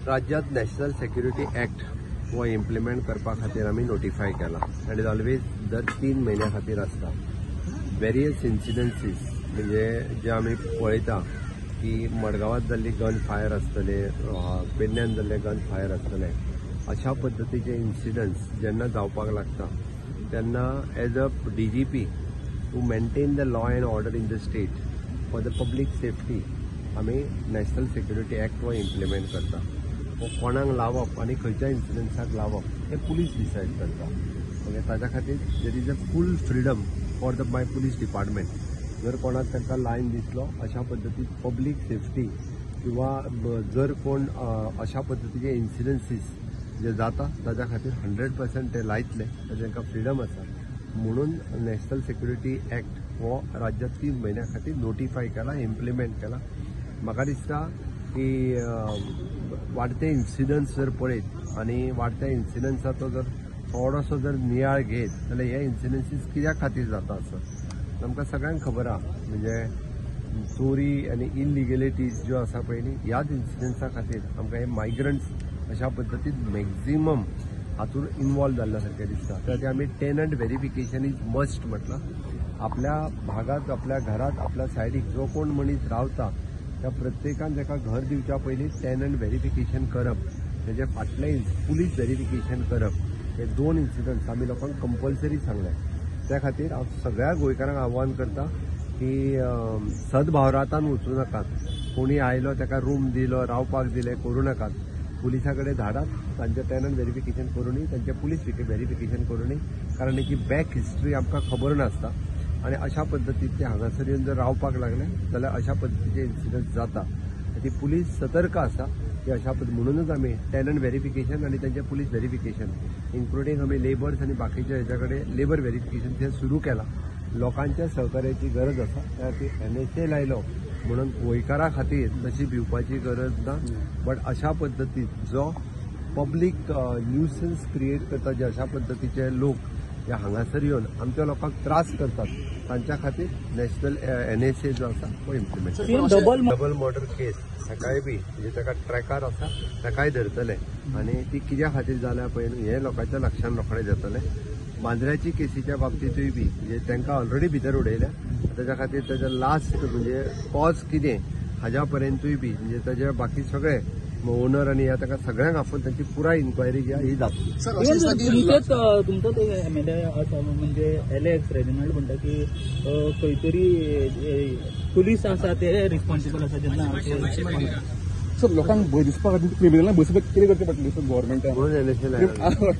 राज्यात national security act हो implement करपा खातीर आमी नोटिफाय केला आनी is always दर 3 म्हयन्या खातीर आसता. वेरियस इन्सिडन्सीस म्हणजे जे आमी पळयता की मडगांवांत जाल्ली गन फायर आसतले, पेडण्यान जाल्ले गन फायर आसतले, अशा पद्दतीचे इन्सिडंट्स जेन्ना जावपाक लागता तेन्ना as a DGP to maintain the law and order in the state for the public safety आमी नॅशनल सेक्युरिटी ॲक्ट हो इम्प्लिमेंट करता. हो कोणाक लावप आनी खंयच्या इन्सिडंट्साक लावप हें पुलीस डिसायड करता. ओके, ताच्या खातीर there is a full freedom for the my police department. जर कोणाक तांकां लायन दिसलो अशा पद्दतीन पब्लीक सेफ्टी किंवा जर कोण अशा पद्दतीचे इन्सिडन्सीस जे जाता ताच्या खातीर 100% ते लायतले, तांकां फ्रिडम आसा. म्हणून नॅशनल सेक्युरिटी ॲक्ट हो राज्यात 3 म्हयन्या खातीर नोटिफाय केला, इम्प्लिमेंट केला. म्हाका दिसता की वाडते इन्सिडंट्स जर पळयत आनी वाडत्या इन्सिडंट्साचो जर थोडोसो जर नियाळ घेत जाल्यार हे इन्सिडन्सीस कित्या खातीर जाता आसत आमकां सगळ्यांक खबर आहा. म्हणजे चोरी आनी इलिगेलिटीज ज्यो आसा पळय न्ही, ह्याच इन्सिडंट्सा खातीर आमकां हे मायग्रंट्स अशा पद्दतीन मॅक्झिमम हातूंत इन्वॉल्व जाल्ल्या सारकें दिसता. त्या खातीर आमी टेनंट व्हेरिफिकेशन is must म्हटलां. आपल्या भागांत, आपल्या घरांत, आपल्या सायडीक जो कोण मनीस रावता त्या प्रत्येकान ताका घर दिवच्या पयलीं टेनंट व्हेरिफिकेशन करप, तेजे फाटलें पुलीस व्हेरिफिकेशन करप, हे 2 इन्सिडंट्स आमी लोकांक कंपल्सरी सांगले. त्या खातीर हांव सगळ्या गोंयकारांक आव्हान करता की सद्भावरातान वचूं नाकात. कोणी आयलो ताका रूम दिलो, रावपाक दिलें करूं नाकात. पुलिसा कडेन धाडात, तांचें टेनंट व्हेरिफिकेशन करूनी, तांचें पुलीस व्हेरिफिकेशन करूनी, कारण तेची बॅक हिस्ट्री आमकां खबर नासता आनी अशा पद्दतीन ते हांगासर येवन जर रावपाक लागले जाल्यार अशा पद्दतीचे इन्सिडंट्स जाता. ती पुलीस सतर्क आसा की अशा पद्दती, म्हणूनच आमी टेनंट व्हेरिफिकेशन आनी तांचें पुलीस व्हेरिफिकेशन इन्क्लुडींग आमी लेबर्स आनी बाकीच्या हेच्या कडेन लेबर व्हेरिफिकेशन ते सुरू केलां. लोकांच्या सहकार्याची गरज आसा. त्या खातीर NSA लायलो म्हणून गोंयकारा खातीर तशी भिवपाची गरज ना, बट अशा पद्दतीन जो पब्लीक न्यूसन्स क्रिएट करता, जे अशा पद्दतीचे लोक जे हांगासर येवन आमच्या लोकांक त्रास करतात तांच्या खातीर नॅशनल NSA जो आसा तो इम्प्लिमेंट. डबल मर्डर केस ताकाय बी म्हणजे ताका ट्रॅकार आसा, ताकाय धरतले आनी ती कित्या खातीर जाल्या पळय हें लोकांच्या लक्षान रोखडें जातलें. मांद्र्याची केसीच्या बाबतींतूय बी म्हणजे तांकां ऑलरेडी भितर उडयल्या, ताच्या खातीर ताच्या लास्ट म्हणजे कॉज कितें हाज्या पर्यंतूय बी म्हणजे ताजे बाकी सगळे ओनर आनी ह्या ताका सगळ्यांक आपोवन तांची पुराय इन्क्वायरी घ्या ही जातली. तुमचो ते MLA आसा म्हणजे एलेक्स रेजिनाल्ड म्हणटा की खंय तरी पुलीस आसा ते रिस्पॉन्सिबल आसा जेन्ना सर लोकांक भंय दिसपा खातीर क्रिमिनलांक भंय दिसपा कितें करचें पडटलें सर गव्हर्मेंटान? म्हणून NSA लायला.